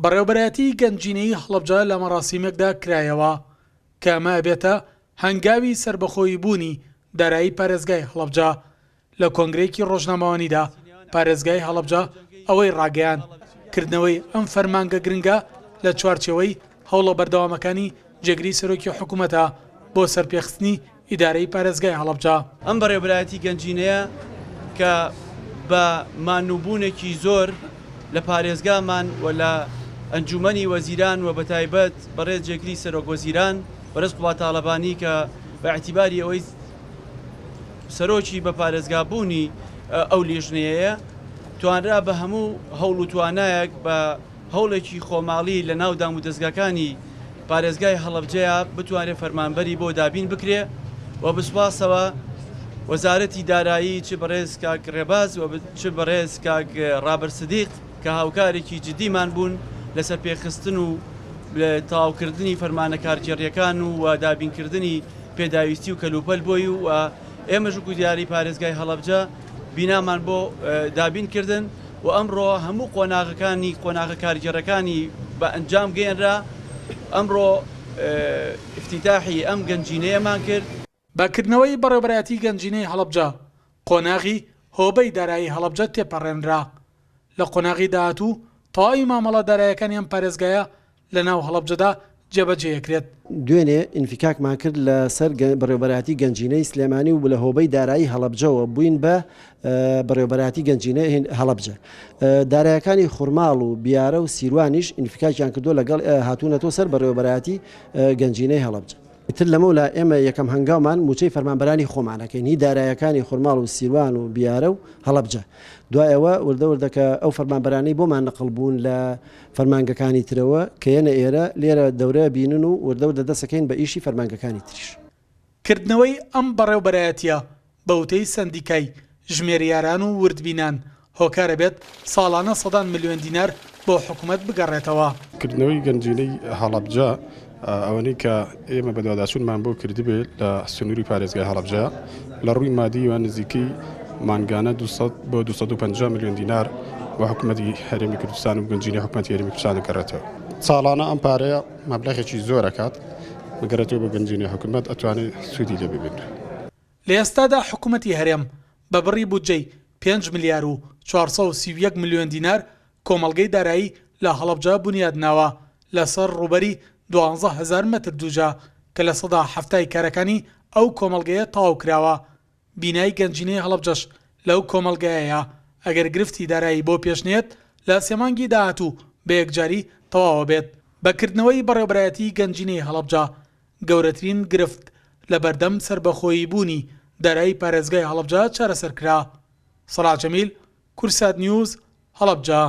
بەڕێوەبەرایەتی گەنجینەیی هەڵەبجە لە مەراسیمێکدا کرایەوە، کە ئەمە ئەبێتە هەنگاوی سەربەخۆیی بوونی دارایی پارێزگای هەڵەبجە. لە کۆنگرەیەکی ڕۆژنامەوانیدا پارێزگای هەڵەبجە ئەوەی ڕاگەیاند، کردنەوەی ئەم فەرمانگە گرنگە لە چوارچێوەی هەوڵە بەردەوامەکانی جێگری سەرۆکی حکومەتە بۆ سەرپێخستنی ئیدارەی پارێزگای هەڵەبجە. ئەم بەڕێوەبەرایەتی گەنجینەیە کە بە مانووبوونێکی زۆر لە پارێزگامان و لە ئەنجوومەنی وەزیران و بەتایبەت بەڕێز جێگری سەرۆک وەزیران بەڕێز قوباد تاڵەبانی کە بە ئیعتیباری ئەوەی سەرۆکی بە پارێزگابوونی ئەو لیژنەیەیە توانرا بە هەموو هەوڵ و توانایەک بە هەوڵێکی خۆماڵی لە ناو دامودەزگاکانی پارێزگای هەڵەبجەیە بتوانرێ فەرمانبەری بۆ دابین بکرێ و بسوپاسەوە وەزارەتی دارایی چ بەڕێز کاک ڕێباز و چ بەڕێز کاک ڕابەر سدیق کە هاوکارێکی جدیمان بوون لەسەر پێخستن و تەواوکردنی فەرمانە کارگێڕیەکان و و دابینکردنی پێداویستی و کەلوپەل بۆی و ئێمەش وەکو دیاری پارێزگای هەڵەبجە بینامان بۆ دابین کردن و ئەمڕۆ هەموو قۆناغەکانی قۆناغە کارگێڕەکانی بە ئەنجام گەیەنرا، ئەمڕۆ ئیفتیتاحی ئەم گەنجینەیەمان کرد. بە کردنەوەی بەڕێوەبەرایەتی گەنجینەی هەڵەبجە، قۆناغی هۆبەی دارایی هەڵەبجە تێپەڕێنرا. لە قۆناغی داهاتوو تەواوی مامەڵە دارایەکانی ئەم پارێزگایە لەناو هەڵەبجەدا جێبەجێیەکرێت. دوێنێ ئینفیکاکمان کرد لە سەر بەڕێوەبەرایەتی گەنجینەی سلێمانی و لە هۆبەی دارایی هەڵەبجەوە بووین بە بەڕێوەبەرایەتی گەنجینەی هەڵەبجە. دارایەکانی خورماڵ و بیارە و سیروانیش ئینفیکاکیان کردووە لەگەڵ هاتوونەتەوە سەر بەڕێوەبەرایەتی گەنجینەی هەڵەبجە. ئیتر لەمەولا ئێمە یەکەم هەنگاومان مووچەی فەرمانبەرانی خۆمان ئەکەین هی دارایەکانی خورماڵ و سیروان و بیارە و هەڵەبجە. دوای ئەوە وردە وردە کە ئەو فەرمانبەرانەی بۆمان نەقڵ بوون لە فەرمانگەکانی ترەوە کە یەنە ئێرە، لێرە دەورە بینن و وردە وردە دەسەکەین بە ئیشی فەرمانگەکانی تریش. کردنەوەی ئەم بەڕێوبەرایەتیە بە وتەی سەندیکای ژمێریاران و وردبینان هۆکارە بێت ساڵانە سەدان ملیۆن دینار بۆ حکومەت بگەڕێتەوە. کردنەوەی گەنجینەی هەڵەبجە ئەوەنەی کە ئێمە بەدواداچوونمان بۆ کردبێ لە سنووری پارێزگای هەڵەبجە لە ڕووی مادیوە نزیکەی مانگانە 200 بۆ 250 ملیۆن دینار بۆ حکوومەتی هەرێمی کوردستان و گەنجینەی حکوومەتی هەرێمی کوردستان دەگەڕێتەوە. ساڵانە ئەم پارەیە مەبلەغێکی زۆر ئەکات بگەڕێتەوە بۆ گەنجینەی حکوومەت ئەتوانێت سوودی لێ ببینرێت. لە ئێستادا حکوومەتی هەرێم بە بڕی بودجەی پێنج ملیار و 431 ملیۆن دینار کۆمەڵگەی دارایی لە هەڵەبجە بونیادناوە لەسەر ڕووبەری 12000 مەتر دووجا کە 70% کارەکانی ئەو کۆمەڵگەیە تەواو کراوە، بینای گەنجینەی هەڵەبجەش لەو کۆمەڵگەیەیە، ئەگەر گرفتی دارایی بۆ پێش نەیەت لە سێ مانگی داهاتوو بە یەکجاری تەواوەبێت. بە کردنەوەی بەڕێوەبەرایەتی گەنجینەی هەڵەبجە گەورەترین گرفت لەبەردەم سەربەخۆیی بوونی دارایی پارێزگای هەڵەبجە چارەسەر کرا. سەڵاح جەمیل، کوردسات نیوز، هەڵەبجە.